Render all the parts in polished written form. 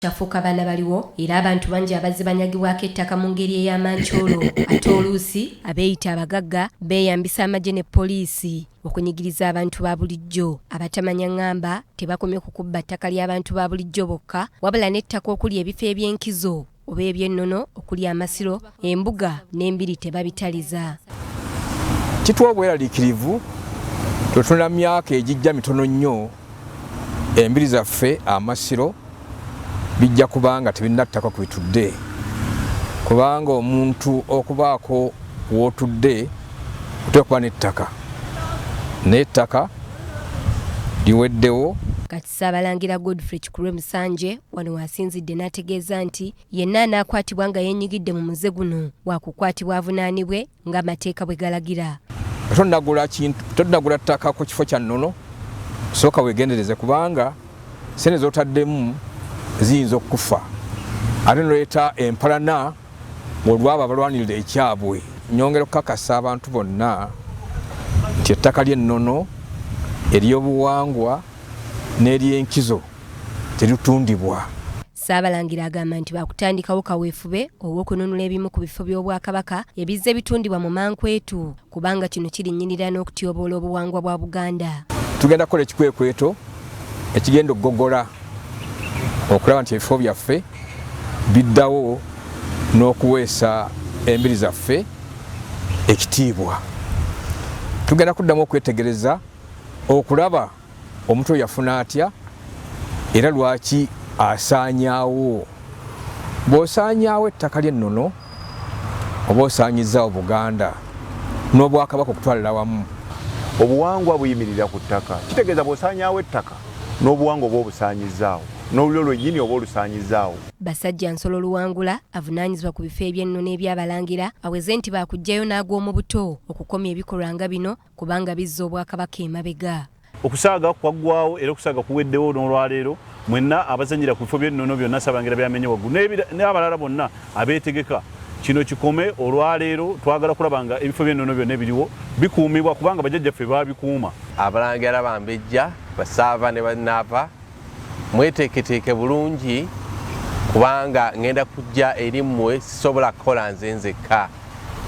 Kyafuuka baana baliwo era abantu bangi abazze banyagibwako ettaka mu ngeri ey'amankyolo ate oluusi abeeyita abagagga beeyambisa amagye ne poliisi okunyigiriza abantu ba bulijjo. Abatamanya ŋŋamba tebakomye ku kubba ttaka ly'abantu ba bulijjo bokka wabula n'ettaka okuli ebifo eby'enkizo oba eby'ennono okuli amasiro, embuga n'embiri tebabitaliza. Kituwa obweraliikirivu twetunula mu myaka egijja mitono nnyo embiri zaffe amasiro bijja kubanga tebinnattaka ku bitudde kubanga omuntu okubaako w'otudde oteekwa kuba n'ettaka naye ettaka liweddewo. Kati Ssaabalangira Godfrey Kikulwe Musanje wano w'asinzidde n'ategeeza nti yenna anaakwatibwa nga yeenyigidde mu muze guno waakukwatibwa avunaanibwe ng'amateeka bwe galagira. Tonnagula kintu, tonnagula ttaka ku kifo kya nnono, sooka weegendereze kubanga ssente z'otaddemu ziyinza okukufa ate noleeta empalana olw'abo abalwanirira ekyabwe. Nyongera okukakasa abantu bonna nti ettaka ly'ennono ery'obuwangwa n'ery'enkizo teritundibwa. Ssaabalangira agamba nti baakutandikawo kaweefube ow'okununula ebimu ku bifo by'Obwakabaka ebizze bitundibwa mu mankwetu kubanga kino kirinnyirira n'okutyoboola obuwangwa bwa Buganda. Tugenda kukola ekikwekweto ekigenda okugogola okulaba nti ebifo byaffe biddawo n'okuweesa embiri zaffe ekitiibwa. Tugenda kuddamu okwetegereza okulaba omuntu oyo yafuna atya era lwaki asaanyaawo. Bw'osaanyaawo ettaka ly'ennono oba osaanyizaawo Buganda n'Obwakabaka okutwalira awamu. Obuwangwa buyimirira ku ttaka. Kitegeeza bw'osaanyaawo ettaka n'obuwangwa oba obusaanyizzaawo, n'olulyo lwennyini oba olusaanyizzaawo. Basajja Nsolo Luwangula avunaanyizibwa ku bifo eby'ennono eby'Abalangira aweze nti baakuggyayo n'ag'omu buto okukomya ebikolwa nga bino kubanga bizza Obwakabaka emabega. Okusaaga kwaggwawo era okusaaga kuweddewo n'olwaleero mwenna abazannyira ku bifo by'ennono byonna Ssabalangira byamenye waggulu n'abalala bonna abeetegeka kino kikome olwaleero twagala kulaba nga ebifo by'ennono byonna ebiriwo bikuumibwa kubanga bajjajjaffe baabikuuma. Abalangira Bambejja, Basaava ne Bannaava mweteeketeeke bulungi kubanga ngenda kujja eri mmwe sisobola kukola nze nzekka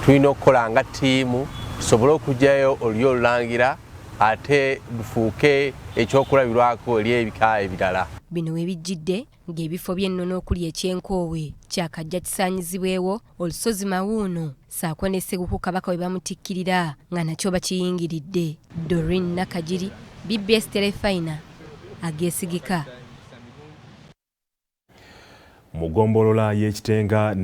tulina okukola nga ttiimu tusobole okuggyayo olulyo olulangira ate lufuuke ekyokulabirwako eri ebika ebirala. Bino we bijjidde ng'ebifo by'ennono okuli eky'e Nkoowe kyakajja kisaanyizibwewo, olusozi Mawuuno ssaako ne Sseguku Kabaka we bamutikkirira nga nakyo bakiyingiridde. Doreen Nakagiri, bbs Terefayina, ageesigika. Mu ggombolola y'e Kitenga ne.